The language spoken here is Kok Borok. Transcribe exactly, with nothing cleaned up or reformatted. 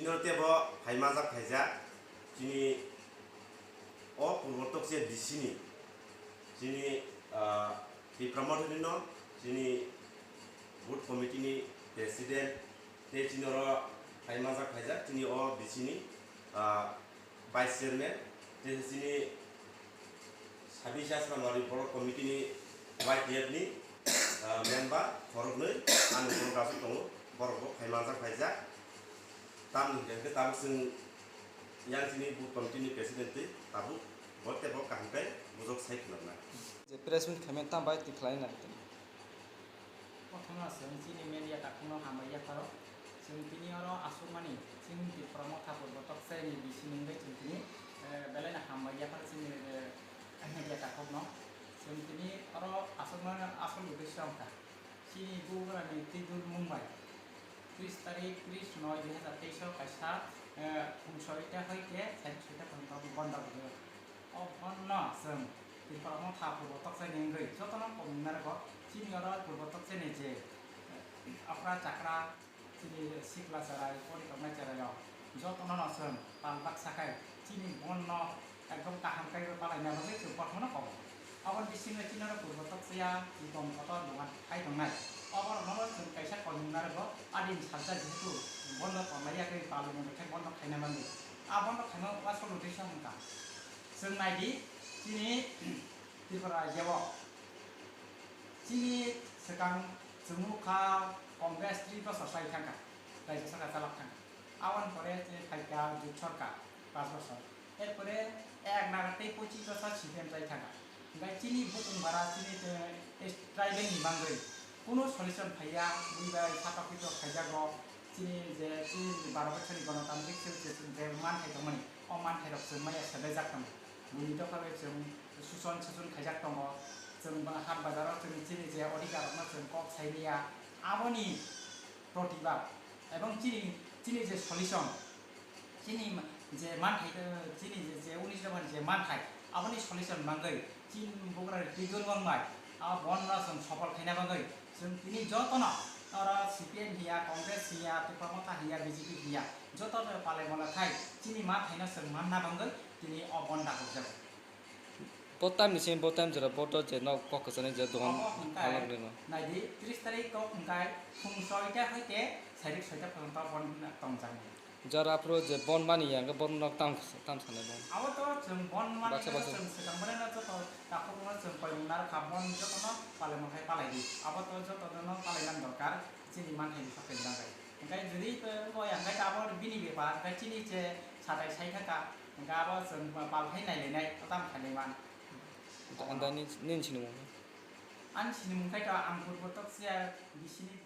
Tebo phai manjak phaijak chini o Purbo Tokchai B C ni chini, ah, Tipra Mothani no chini booth committee ni president tei chini oro phai manjak phaijak chini o B C ni, ah, vice chairman tei chini Sabi Sasramari Borok Committee ni Y T F ni, ah, member khoroknwi ani borok aswk tongo, borok bo phai manjak phaijak. Tamni hwnkhe tabuk chwng yang chini booth committee ni president twi tabuk bo tei bo kaham khe bujok sai khwlaknai. Je press meet khaimani tam bai twi khlaina. Kothoma chwng chini media takhukno hambai yapharo. Chwng tini oro aswkmani chini Tipra Motha Purbo Tokchai ni B C ni wngwi chwng tini, eh, belai no hambai yapharo chini, eh, media takhukno. Chwng tini oro aswkmani asol uddesho wngkha. Chini bubagrani twi dul mung bai tris tarik tris noi dui hazar teis o kaisa, eh, phung soita hoite sari soita porjonto bondo rwdi. O bondo chwng Tipra Motha Purbo Tokchai ni wngwi jotono komung narwgo. Chini oro Purbo Tokchai ni je, eh, okra chakra, chini sikla cherai, pori tongnai cherai rok jotono no chwng pal baksa khai chini bondo ekdom kaham kaiwi palaina bagwi chwng kothoma no kobo. Aboni bisingo chini oro Purbo Tokchai ya, Chitom Kotor dogan khai tongnai. Oborokno chwng kaisa komung narwgo, adin salsa jehetu bondo tonglai yagwi palwi mwnwi khe bondo khaina manwi. A bondo khaima asol uddesho wngkha. Chwng naidi, chini Tripura rajyo o chini swkang chwngmukha Congress tris bosor chai thangkha, rajyo sarkar chalok thangkha. Aboni pore chini phaikha jut sarkar panch bosor. Erpore ek nagar tei pochis bosor C P M chai thangkha. Hwnkhe chini bukung bara chini, eh, tribal ni bangwi kunu solution phaiya, bui bai satok pitok khaijago. Chini je chini baro bochorni gonotantrik je, je manthai tongmani, o manthairok chwng maya sebejak tongo. Buini dopha bai chwng suson sason khaijak tongo. Chwng ba-, hat bazaro chwng chini je odhikar rokno chwng kok saimaya, aboni protibad ebong chini, chini je solution, chini ma-, je manthai, eh, chini je, je unis dopha ni je manthai, aboni solution mangwi chini bugrani twigon wngmai, a bondo chwng sopol khaina bagwi chwng tini jotono oro C P M hiya, Congress hiya, Tipra Motha hiya, B J P hiya, jotono palai mola khai chini manthaino chwng manna bagwi tini o bondo rwjago. Bo tamni simi bo tam jora bo to je nok kok kwchani je dogan Obo hwnkhe phalok rino. Naidi, tris tarik kok hwnkhe phung soita hoite sairik soita porjonto bon tongjaknai. Jora aphuru je bon mani ya, hwnkhe bon nok tam, tam sanai bon. Abo to chwng bon mani Baksa, baksa. Chwng swkang bwrwino joto takhukno chwng koimung narwkha, bon jotono palai mankhai palai di. Abo to jotono palaiman dorkar, chini manthai ni sakai bagwi. Hwnkhe jodi, eh, bo ya, hwnkhe abo bini bepar, hwnkhe chini je satai sai thaka, hwnkhe abo chwng palphai nailainai, o tamo khainai man. Ang da ni, nini sinimung? Ani sinimung khai to ang Purbo Tokchai ya, bisini